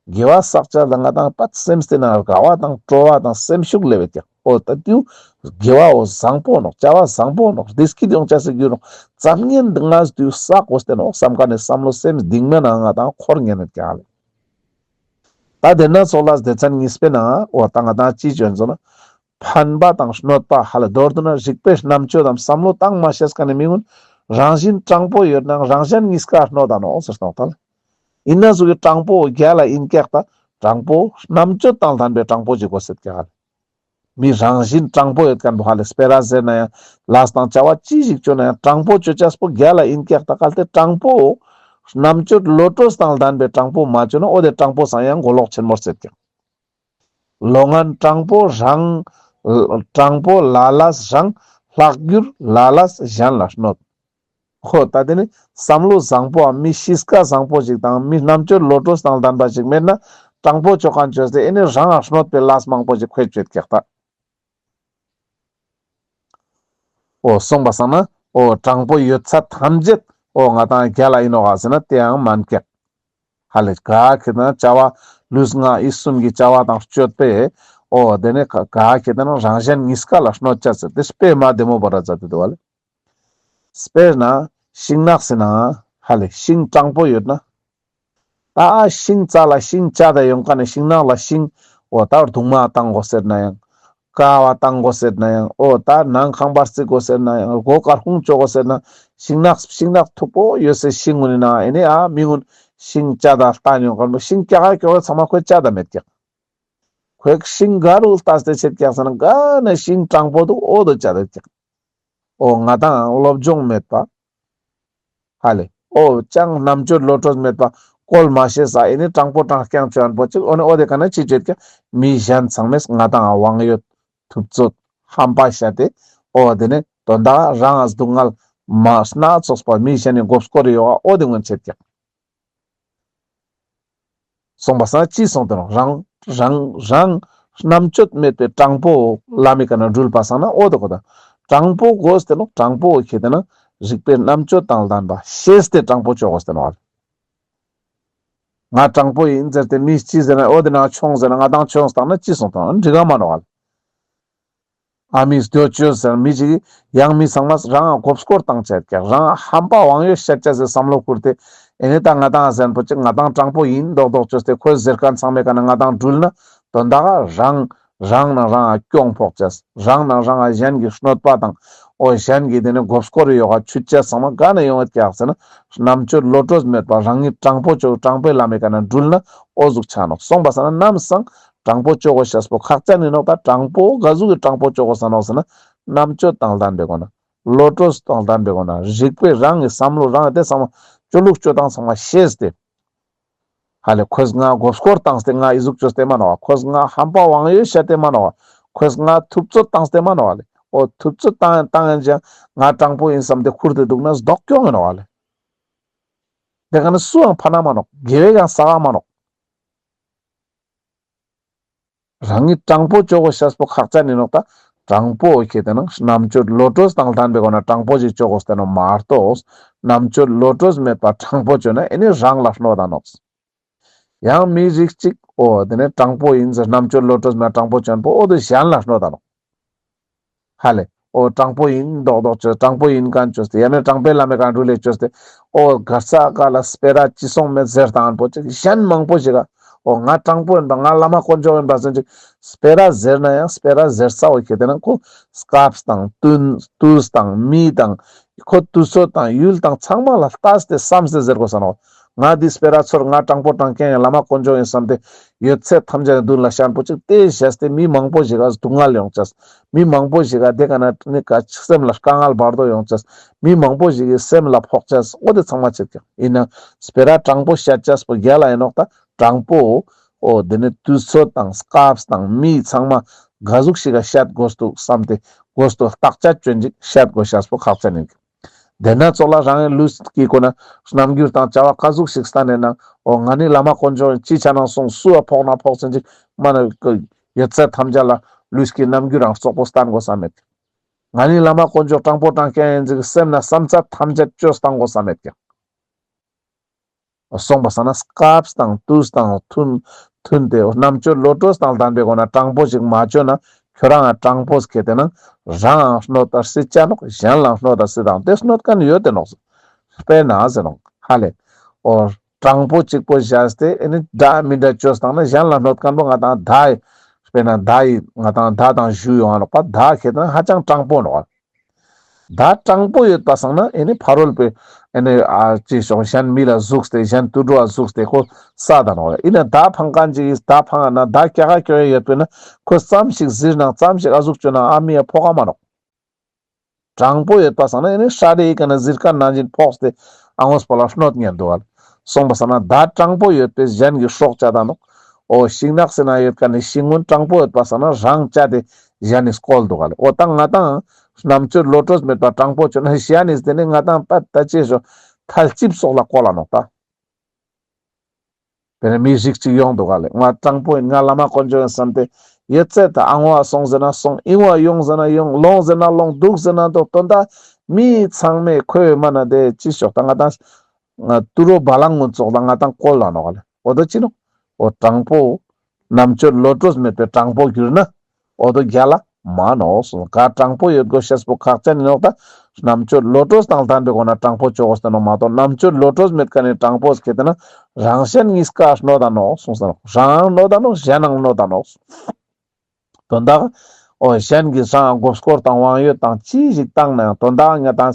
དགེ་བ་བསགས་ཆ་ལ་ང་དང་པད་སེམས་སྟེང་ན་དགའ་བ་དང་སྤྲོ་བ་དང་སེམས་ཤུགས་སླེབས་ཀྱག། འོ་ད་དེའུ་དགེ་བ་འོ་བཟང་པོ་ནོག། བྱ་བ་བཟང་པོ་ནོག། བདེ་སྐྱིད་ཡོང་ཆ་སི་རྒྱུ་ནོག། ཙམ་ཉན་ང་དེའུ་བསགས་དགོས་ཏེ་ནོག་བསམ་མཁན་ནི་བསམ་བློ་སེམས་གཏིང་མའི་ནང་ང་དང་འཁོར་ཉན་ནེད་ཀྱག་ལེ། ད་དེ་ན་ཙོགས་ལ་སྡེ་ཚན་གཉིས་པའི་ནང་འོ་ད་ང་དང་ཅི་ཅོ་ཡིན་ཟེར་ན། ཕན་པ་དང་གནོད་པ་ཧ་ལ་མདོར་བསྡུ་ན་རིག་པའི་རྣམ་དཔྱོད་དམ་བསམ་བློ་བཏང་མ་ཤེས་མཁན་ནི་མི་ངུན་རང་བཞིན་དྲང་པོ་ཡོད་ནའང་རང་གཞན་གཉིས་ཀ་གནོད་ད་ནོག་ཟེར་སྟངས་ད་ལེ། ཡིན་ན་ཟུག་གི་དྲང་པོ་རྒྱལ་ལ་ཡིན་ཀྱག་ད་དྲང་པོ་རྣམ་དཔྱོད་དང་ལྡན་པའི་དྲང་པོ་ཅིག་དགོས་སེད་ཀྱག་ལེ། མི་རང་བཞིན་དྲང་པོ་ཡོད་མཁན་པོ་ཧ་ལེ་སྤེ་ར་ཟེར་ན་ཡང་ལས་དང་བྱ་བ་ཅི་ཞིག་ཅོ་ན་ཡང་དྲང་པོ་ཅོ་ཆས་པོ་རྒྱལ་ལ་ཡིན་ཀྱག་ད་གལ་ཏེ་དྲང་པོ་རྣམ་དཔྱོད་བློ་གྲོས་དང་ལྡན་པའི་དྲང་པོ་མ་ཅོ་ན་འོ་དེ་དྲང་པོ་སང་ཡང་མགོ་ལོག་ཆེན་མོ་སེད་ཀྱག། ལོ་ངན་དྲང་པོ་རང་དྲང་པོ་ལ་ལས་རང་། ལྷག་རྒྱུར་ལ་ལས་གཞན་ལ་གནོད། ཁོ་ད་དེ་ནི་བསམ་བློ་བཟང་པོའམ་མི་གཤིས་ཀ་བཟང་པོ་ཞིག་དང་མི་རྣམ་དཔྱོད་བློ་གྲོས་དང་ལྡན་པ་ཞིག་མེད་ན་དྲང་པོ་ཅོ་མཁན་ཅོས་ཏེ་ཨེ་ནི་རང་ང་གནོད་པའི་ལས་མང་པོ་ཞིག་ཁོས་ཅོ་ཡོད་ཀྱག་ད། འོ་སོང་པ་སང་ན་འོ་དྲང་པོ་ཡོད་ཚད་ཐམས་ཅད་འོ་ང་དང་རྒྱལ་ལ་ཡིན་ནོག་ག་ཟེར་ན་དེའང་མན་ཀྱག། ཧ་ལེ་ག་ཁེ་ན་བྱ་བ་ལུས་ངག་ཡིད་གསུམ་གྱི་བྱ་བ་དང་སྤྱོད་པས་འོ་དེ་ནི་ག་ཁེ་ན་རང་གཞན་གཉིས་ཀ་ལ་གནོད་ཆ་ཟེར་ཏེ་དཔེ་མ་བདེ་མོ་བོར་ར་མཛད་དེ་འདུག་བ་ལེ། དཔེར་ན་ཤིང་ནགས་ཟེར་ན་ཧ་ལེ་ཤིང་དྲང་པོ་ཡོད་ན། ད་ཤིང་རྩ་ལ་ཤིང་བཅད་དེ་ཡོང་མཁན་ནི་ཤིང་ནགས་ལ་ཤིང་འོ་ད་རྡུང་མ་བཏང་དགོས་ཟེར་ན་ཡང་། ཀ་བ་བཏང་དགོས་ཟེར་ན་ཡང་འོ་ད་ནང་ཁང་པ་རྩིག་དགོས་ཟེར་ན་ཡང་སྒོ་དཀར་ཁུང་ཅོ་དགོས་ཟེར་ན་ཤིང་ནགས་ཤིང་ནགས་མཐུག་པོ་ཡོད་སའི་ཤིང་ངུན་ནི་ནང་ཨེ་ནི་ཨ་མི་ངུན་ཤིང་བཅད་དེ་བཏང་ཡོང་མཁན་པོ་ཤིང་སྐྱ་ག་སྐྱོ་ག་ཚང་མ་ཁོས་བཅད་དེ་མེད་ཀྱག། ཁོས་ཤིང་ག་རུ་ལྟས་ཏེ་ཆེད་ཀྱག་ཟེར་ན་ག་ནས་ཤིང་དྲང་པོ་འདུག་འོ་དོ་བཅད་དེ་ཀྱག། འོ་ང་དང་སློབ་སྦྱོང་མེད་པ། ཧ་ལེ། འོ་ཅང་རྣམ་དཔྱོད་བློ་གྲོས་མེད་པ་བཀོལ་མ་ཤེས་ས་ཨེ་ནི་དྲང་པོ་དྲང་རྐྱང་ཅོ་མཁན་པོ་ཅིག་འོ་ནི་འོ་དེ་ཀ་ན་ཅི་ཅོ་ཡོད་ཀྱག། མི་གཞན་ཚང་མས་ང་དང་དབང་ཡོད་ཐུབ་ཚོད་ཧམ་པ་བཤད་དེ་འོ་དེ་ནི་དོན་དག་རང་ང་སྡུག་བསྔལ་མ་སྣ་ཚོགས་པ་མི་གཞན་ནི་མགོ་སྐོར་ཡོང་བ་འོ་དེ་ངུན་ཆེད་ཀྱག། སོང་པ་སང་ཅི་སོང་དེ་ནོག་རང་རང་རང་རྣམ་དཔྱོད་མེད་པའི་དྲང་པོ་ལམ་མི་ཀ་ན་འགྲུལ་པ་སང་ན་འོ་དེ་གོ་ད། དྲང་པོ་དགོས་ཏེ་ནོག། དྲང་པོ་ཁེ་ཏེ་ན་རིག་པའི་རྣམ་དཔྱོད་དང་ལྡན་པ་ཤེས་ཏེ་དྲང་པོ་ཅོ་དགོས་ཏེ་ནོག་ལེ། ང་དྲང་པོ་ཡིན་ཟེར་ཏེ་མི་ཅི་ཟེར་ན་འོ་དེ་ན་མཆོང་ཟེར་ན་ང་དང་མཆོང་བཏང་ན་ཅི་སོང་དེ་ནོག་འགྲིག་ག་མ་ནོག་ལེ། ཨ་མིས་དོ་ཅོས་ཟེར་མི་ཅིག་གིས་ཡང་མི་ཚང་མས་རང་ང་མགོ་སྐོར་བཏང་ཆ་ཡོད་ཀྱག། རང་ང་ཧམ་པ་དབང་ཡོད་བཤད་ཆ་ཟེར་བསམ་བློ་ཁུར་ཏེ་ཨེ་ནི་ད་ང་དང་ཟེར་མཁན་པོ་ཅིག་ང་དང་དྲང་པོ་ཡིན་མདོག་མདོག་ཅོས་ཏེ་ཁོས་ཟེར་མཁན་ཚང་མའི་ཀ་ན་ང་དང་འགྲུལ་ན་དོན་དག་རང་རང་ནང་རང་ང་གྱོང་ཕོག་ཆས་རང་ནང་རང་ང་གཞན་གྱི་གནོད་པ་དང་ འོ་གཞན་གྱི་དེ་ནས་མགོ་སྐོར་ཡོད་ག་ཆུད་ཆ་ཚང་མ་ག་ནས་ཡོང་ཡོད་ཀྱག་ཟེར་ན། རྣམ་དཔྱོད་བློ་གྲོས་མེད་པ་རང་ཉིད་དྲང་པོ་ཅོ་དྲང་པོའི་ལམ་མི་ཀ་ན་འགྲུལ་ན་འོ་ཟུག་ཆ་ནོག། སོང་པ་སང་ན་ནམ་སང་དྲང་པོ་ཅོ་གོ་ཤེས་པོ་ཁག་ཅན་ཨིན་ནོག། ད་དྲང་པོ་ག་ཟུག་གི་དྲང་པོ་ཅོ་གོས་ས་ནོག་ཟེར་ན། རྣམ་དཔྱོད་དང་ལྡན་པའི་སྒོ་ན། བློ་གྲོས་དང་ལྡན་པའི་སྒོ་ན། རིག་པའི་རང་གི་བསམ་བློ་རང་གི་དེ་ཚང་མ་ཅོ་ལུགས་ཅོ་སྟངས་ཚང་མ་ཤེས་ཏེ། ཧ་ལེ་ཁོས་ང་མགོ་སྐོར་བཏང་སྟེ་ང་ཨི་ཟུག་ཅོས་ཏེ་མ་ནོག་བ། ཁོས་ང་ཧམ་པ་དབང་ཡོད་བཤད་དེ་མ་ནོག་བ། ཁོས་ང་ཐུབ་ཚོད་བཏང་སྟེ་མ་ནོག་བ་ལེ། འོ་ཐུབ་ཚོད་བཏང་བཏང་ཡིན་ཅང་ང་དྲང་པོ་ཡིན་བསམ་སྟེ་ཁུར་ཏེ་འདུག་ན་སྡུག་གྱོང་ཡིན་ནོག་བ་ལེ། དེ་ག་ནི་སུའང་ཕན་མ་ནོག། དགེ་བའི་ཀ་ས་ག་མ་ནོག། རང་ཉིད་དྲང་པོ་ཅོ་གོ་ཤེས་པོ་ཁག་ཅན་ཨིན་ནོག། ད་དྲང་པོ་ཁེ་ཏེ་ན་རྣམ་དཔྱོད་བློ་གྲོས་དང་ལྡན་པའི་སྒོ་ན་དྲང་པོ་ཞིག་ཅོ་གོས་ཏེ་ནོག་མ་གཏོགས། རྣམ་དཔྱོད་བློ་གྲོས་མེད་པ་དྲང་པོ་ཅོ་ན་ཨེ་ནི་རང་ལ་གནོད་ད་ནོག། ཡང་མི་རིགས་གཅིག་འོ་དེ་ནས་དྲང་པོ་ཡིན་ཟེར་རྣམ་དཔྱོད་བློ་གྲོས་མེད་དྲང་པོ་ཅོན་པོ་འོ་དེ་གཞན་ལ་གནོད་ད་ནོག། ཧ་ལེ། འོ་དྲང་པོ་ཡིན་མདོག་མདོག་ཅོས་དྲང་པོ་ཡིན་མཁན་ཅོས་ཏེ་ཡང་ན་དྲང་པོའི་ལམ་མི་ཀ་འགྲུལ་ལེ་ཅོས་ཏེ། འོ་གར་ས་ག་ལ་སྤེ་ར་ཅི་སོང་མེད་ཟེར་བཏང་པོ་ཅིག་གཞན་མང་པོ་ཞིག་ག་འོ་ང་དྲང་པོ་ཡིན་པ་ང་བླ་མ་དཀོན་མཆོག་ཡིན་པ་ཟེར་ཅིག་སྤེ་ར་ཟེར་ན་ཡང་སྤེ་ར་ཟེར་ས་འོ་ཁེ་ཏེ་ན་ཁོ་སྐབས་དང་དུས་དང་མི་དང་ཁོ་དུས་ཚོད་དང་ཡུལ་དང་ཚང་མ་ལ་ལྟས་ཏེ་བསམ་སྟེ་ཟེར་གོས་ས་ནོག། ང་འདི་སྤེ་ར་ཚོར་ང་དྲང་པོ་དྲང་རྐྱང་ཡིན་བླ་མ་དཀོན་མཆོག་ཡིན་བསམ་སྟེ་ཡོད་ཚད་ཐམས་ཅད་མདུན་ལ་བཤན་པོ་ཅིག་དེ་བཞག་སྟེ་མི་མང་པོ་ཞིག་ག་སྡུག་བསྔལ་ཡོང་ཅེས། མི་མང་པོ་ཞིག་ག་དེ་ག་ན་ནི་ཀ་སེམས་ལ་དཀའ་ངལ་བར་དོ་ཡོང་ཅེས། མི་མང་པོ་ཞིག་གི་སེམས་ལ་ཕོག་ཅེས་འོ་དེ་ཚང་མ་ཆེད་ཀྱང་ཡིན་ན་སྤེ་ར་དྲང་པོ་བཤད་ཅེས་པོ་རྒྱལ་ལ་ཡིན་ནོག། ད་དྲང་པོ་འོ་དེ་ནི་དུས་ཚོད་དང་སྐབས་དང་མི་ཚང་མ་ག་ཟུག་ཞིག་ག་བཤད་དགོས་འདུག་བསམ་སྟེ་དགོས་འདུག་བརྟག་དཔྱད་ཅོན་ཅིག་བཤད་དགོས་ཤེས་པོ་ཁག་ཅན་ཡིན། དེ་ན་ཙོགས་ལ་རང་གི་ལུས་ཀྱི་སྒོ་ན་རྣམ་འགྱུར་དང་བྱ་བ་ག་ཟུག་ཞིག་སྟན་ནས་ན་འོ་ང་ནི་བླ་མ་དཀོན་མཆོག་ཅི་ཆ་ནང་སོང་སུ་བ་ཕོག་ན་ཕོག་ཚིན་ཅིག་མ་ན་ཡོད་ཚད་ཐམས་ཅད་ལ་ལུས་ཀྱི་རྣམ་འགྱུར་རང་རྩོག་པོ་སྟན་དགོས་ས་མེད། ང་ནི་བླ་མ་དཀོན་མཆོག་དྲང་པོ་དྲང་རྐྱང་ཡིན་ཅིག་སེམས་ན་བསམ་ཚད་ཐམས་ཅད་ཅོ་སྟན་དགོས་ས་མེད་ཀྱང་། སོང་པ་སང་ན་སྐབས་དང་དུས་དང་མཐུན་མཐུན་ཏེ་རྣམ་དཔྱོད་བློ་གྲོས་དང་ལྡན་པའི་སྒོ་ན་དྲང་པོ་ཞིག་མ་བཅོས་ན་ཁྱོད་རང་ང་དྲང་པོ་སྐྱེ་ཏེ་ན་རང་ང་གནོད་ད་སྲིད་ཅ་ནོག། གཞན་ལ་གནོད་ད་སྲིད་དང་དེ་གནོད་མཁན་ཡོད་དེ་ནོག། དཔེར་ན་ཟེར་ནོག་ཧ་ལེ། འོ་དྲང་པོ་གཅིག་པོ་བཞག་སྟེ་ཨེ་ནི་འདྲ་མི་འདྲ་བཅོས་བཏང་ན་གཞན་ལ་གནོད་མཁན་པོ་ང་དང་མདའ་ཡི་དཔེར་ན་མདའ་ཡི་ང་དང་མདའ་དང་གཞུ་ཡོང་ང་ནོག་པ། མདའ་ཁེ་ཏེ་ན་ཧ་ཅང་དྲང་པོ་ནོག། མདའ་དྲང་པོ་ཡོད་པ་སང་ན་ཨེ་ནི་ཕ་རོལ་པོའི་ཨེ་ནི་ཨ་ཅི་ཞོག་གཞན་མི་ལ་ཟུག་སྟེ་གཞན་དུད་འགྲོ་བ་ཟུག་སྟེ་ཁོ་ས་ད་ནོག་ཡ། ཨིན་ན་མདའ་འཕང་མཁན་ཅིག་གིས་མདའ་འཕང་ང་ན་མདའ་རྒྱག་ག་སྐྱོད་ཡ་ཡོད་པས་ན་ཁོས་ཙམ་ཞིག་གཟིར་ནང་ཙམ་ཞིག་ཨ་ཟུག་བཅོས་ན་ཨ་མི་ཡ་ཕོག་ག་མ་ནོག། དྲང་པོ་ཡོད་པ་སང་ན་ཨེ་ནི་ཧྲ་རེ་ཡི་ཀ་ན་གཟིར་མཁན་ནང་བཞིན་ཕོག་སྟེ་ཨ་ངོས་པོ་ལ་གནོད་ཉན་འདུག་ག་ལེ། སོང་པ་སང་ན་མདའ་དྲང་པོ་ཡོད་པས་གཞན་གྱི་སྲོག་བཅད་ད་ནོག། འོ་ཤིང་ནགས་སི་ན་ཡོད་མཁན་ནི་ཤིང་སྔོན་དྲང་པོ་ཡོད་པ་སང་ན་རང་བཅད་དེ་གཞན་ནི་སྐོལ་འདུག་ག་ལེ། འོ་ད་ང་དང་རྣམ་དཔྱོད་བློ་གྲོས་མེད་པ་དྲང་པོ་བཅོས་ན་གཞན་ནི་དེ་ནི་ང་དང་པ་ད་ཅི་ཞོག་ཐལ་ལྕིབ་སོགས་ལ་བཀོལ་ལ་ནོག་ད། དཔེར་ན་མི་རིགས་གཅིག་ཡོང་འདུག་ག་ལེ། ང་དྲང་པོ་ཡིན་ང་བླ་མ་དཀོན་མཆོག་ཡིན་བསམ་སྟེ་ཡོད་ཚད་ད་ཨ་ངོ་བ་སོང་ཟེར་ན་སོང་། ཨིན་བ་ཡོང་ཟེར་ན་ཡོང་། ལོང་ཟེར་ན་ལོང་། འདུག་ཟེར་ན་འདུག། དོན་དག་མི་ཚང་མས་ཁོའི་མ་ན་དེ་ཅི་ཞོག་ད་ང་དང་ང་ཏུ་རོ་བ་ལང་ངུན་ཙོགས་ལ་ང་དང་བཀོལ་ལ་ནོག་ག་ལེ། འོ་དོ་ཅི་ནོག། འོ་དྲང་པོ་རྣམ་དཔྱོད་བློ་གྲོས་མེད་པའི་དྲང་པོ་གྱུར་ན། འོ་དོ་རྒྱལ་ལ་མ་ནོག་གསུངས། ག་དྲང་པོ་ཡོད་དགོས་ཤེས་པོ་ཁག་ཅན་ཡིན་ནོག། ད་རྣམ་དཔྱོད་བློ་གྲོས་དང་ལྡན་པའི་སྒོ་ན་དྲང་པོ་ཅོ་དགོས་ཏེ་ནོག་མ་གཏོགས་རྣམ་དཔྱོད་བློ་གྲོས་མེད་མཁན་ནི་དྲང་པོ་སྐྱེ་ཏེ་ན་རང་གཞན་གཉིས་ཀ་གནོད་ད་ནོག་གསུངས་ས་ནོག། རང་གནོད་ད་ནོག། གཞན་ནང་གནོད་ད་ནོག། དོན་དག་འོ་གཞན་གྱིས་རང་མགོ་སྐོར་དང་དབང་ཡོད་དང་ཅི་ཞིག་བཏང་ན་ཡང་དོན་དག་ང་དང་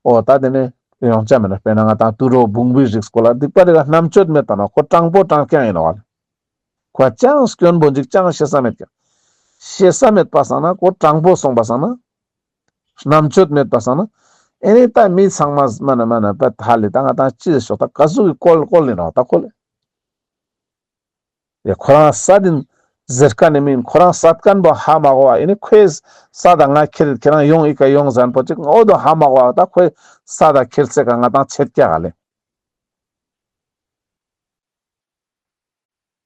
འོ་ད་དེ་ནས་ཡོང་ཆ་མེད་ན། དཔེར་ན་ང་དང་ཏུ་རོ་བུང་བུའི་རིགས་སྐོར་ལ་སྡིག་པ་རིགས་ལ་རྣམ་དཔྱོད་མེད་ད་ནོག། ཁོ་དྲང་པོ་དྲང་རྐྱང་ཡིན་ནོག་ག་ལེ། ཁོ་ཅང་སྐྱོན་པོ་འཇིག་ཅང་ཤེས་ས་མེད་ཀྱང་། ཤེས་ས་མེད་པ་སང་ན་ཁོ་དྲང་པོ་སོང་པ་སང་ན། རྣམ་དཔྱོད་མེད་པ་སང་ན། ཨེ་ནི་ད་མི་ཚང་མ་མ་ན་མ་ན་པད་ཧ་ལེ་ད་ང་དང་ཅི་ཞོག་ད་ག་ཟུག་གི་བཀོལ་བཀོལ་ལེ་ནོག་ད་ཁོ་ལེ། ཡ་ཁོ་རང་ས་དིན་ཟེར་མཁན་ནི་མིན་ཁོ་རང་ས་མཁན་པོ་ཧ་མ་གོ་བ། ཨེ་ནི་ཁོའི་ས་ད་ང་ཁྱེར་ཁྱེད་རང་ཡོང་ཨི་ཀ་ཡོང་ཟན་པོ་ཅིག་འོ་དོ་ཧ་མ་གོ་བ། ད་ཁོའི་ས་ད་ཁྱེར་ཚེ་ཀ་ང་དང་ཆད་ཀྱག་ག་ལེ།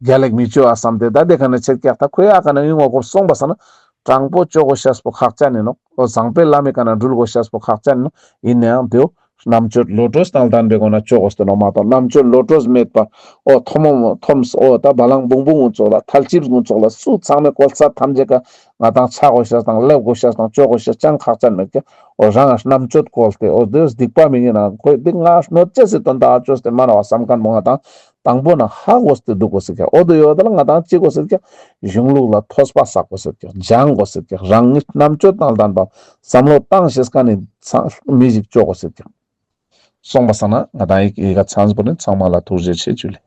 རྒྱལ་ལེགས་མི་བཅོ་བ་བསམ་སྟེ་ད་དེ་ཀ་ན་ཆེད་ཀྱག་ད་ཁོའི་ཨ་ཀ་ན་ཡོང་བ་གོ་སོང་པ་སང་ན་དྲང་པོ་ཅོ་དགོས་ཤེས་པོ་ཁག་ཅན་ཡིན་ནོག། འོ་བཟང་པོའི་ལམ་མི་ཀ་ན་འགྲུལ་དགོས་ཤེས་པོ་ཁག་ཅན་ཡིན་ནོག། ཡིན་ནའང་དེའོ་རྣམ་དཔྱོད་བློ་གྲོས་དང་ལྡན་པའི་སྒོ་ན་ཅོ་དགོས་ཏེ་ནོག་མ་གཏོགས་རྣམ་དཔྱོད་བློ་གྲོས་མེད་པ་འོ་ཐོམ་མོ་ཐོམ་འོ་ད་བ་ལང་བུང་བུ་ངུ་ཙོགས་ལ་ཐལ་ལྕིབས་ངུ་ཙོགས་ལ་སུ་ཚང་མས་བཀོལ་ས་ཐམས་ཅད་ཀ་ང་དང་ཆ་དགོས་ཤེས་དང་ལེབ་དགོས་ཤེས་དང་ཅོ་དགོས་ཤེས་ཅང་ཁག་ཅན་མེད་ཀྱག། འོ་རང་ང་རྣམ་དཔྱོད་བཀོལ་ཏེ་འོ་དེ་སྡིག་པ་མི་ཉན་ན་ཁོས་འདི་ང་གནོད་ཅེས་སི་དོན་དག་ཅོས་ཏེ་མ་ནོག་བསམ་མཁན་པོ་ང་དང་ དང་པོ་ན་ཧ་གོ་སྟེ་འདུག་དགོས་ཟེར་ཀྱག། འོ་དོ་ཡོད་ལ་ང་དང་ཅི་དགོས་ཟེར་ཀྱག། གཞུང་ལུགས་ལ་ཐོས་པ་བསགས་དགོས་ཟེར་ཀྱག། སྦྱང་དགོས་ཟེར་ཀྱག། རང་ཉིད་རྣམ་དཔྱོད་དང་ལྡན་པ་བསམ་བློ་བཏང་ཤེས་མཁན་ནི་ཚང་མི་ཞིག་ཅོ་དགོས་ཟེར་ཀྱག། སོང་པ་སང་ན་ང་དང་ཡི་གེ་ཚང་པོ་ནི་ཚང་མ་ལ་ཐུགས་རྗེ་ཆེ་ཇུ་ལེ།